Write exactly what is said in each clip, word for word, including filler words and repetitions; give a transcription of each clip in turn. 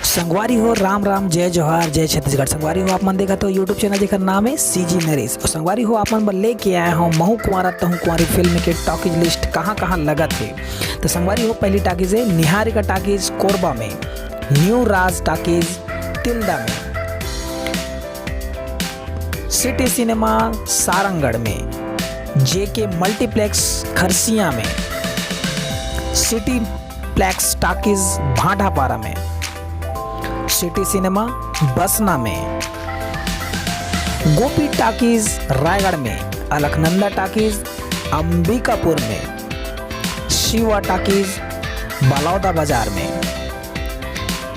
संगवारी हो, राम राम, जय जोहार, जय छत्तीसगढ़। संगवारी हो, आप मन देखत हो YouTube चैनल, जेकर नाम है सीजी नरेश। और संगवारी हो, आप मन बर लेके आए हो महू कुंवारा तहू कुंवारी फिल्म के टॉकीज लिस्ट कहाँ कहाँ लगत है। तो संगवारी हो, पहली टॉकीज है निहारिका टॉकीज कोरबा में, न्यू राज टॉकीज तिल्दा में, सिटी सिनेमा सारंगढ़ में, जेके मल्टीप्लेक्स खरसिया में, सिटी प्लेक्स टॉकीज भाटापारा में, सिटी सिनेमा बसना में, गोपी टॉकीज रायगढ़ में, अलकनंदा टॉकीज अंबिकापुर में, शिवा टॉकीज बलौदा बाजार में,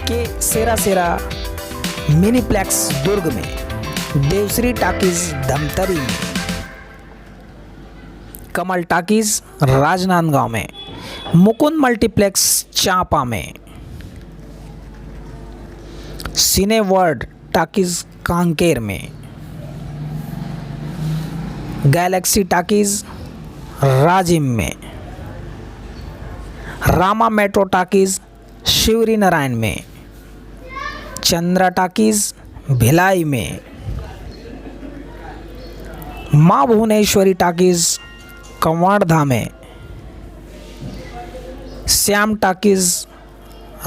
के सेरा सेरा मिनीप्लेक्स दुर्ग में, देवश्री टॉकीज धमतरी में, कमल टॉकीज राजनांदगांव में, मुकुंद मल्टीप्लेक्स चांपा में, सिने वर्ल्ड टॉकीज कांकेर में, गैलेक्सी टॉकीज राजिम में, रामा मेट्रो टॉकीज शिवरी नारायण में, चंद्रा टॉकीज भिलाई में, माँ भुवनेश्वरी टॉकीज कवर्धा में, श्याम टॉकीज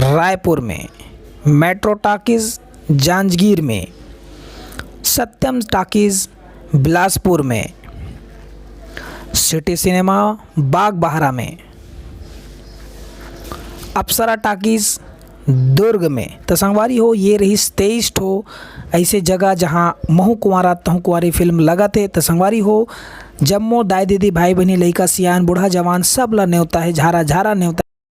रायपुर में, मेट्रो टॉकीज जांजगीर में, सत्यम टॉकीज बिलासपुर में, सिटी सिनेमा बागबाहरा में, अप्सरा टॉकीज दुर्ग में। तो संगवारी हो, ये रहिस तेईस ठो ऐसे जगह, जहां महू कुंवारा तहू कुंवारी फिल्म लगत है। तो संगवारी हो, जम्मो दाई दीदी, भाई बहिनी, लइका सियान, बूढ़ा जवान, सब ला नेवता है, झारा झारा नेवता।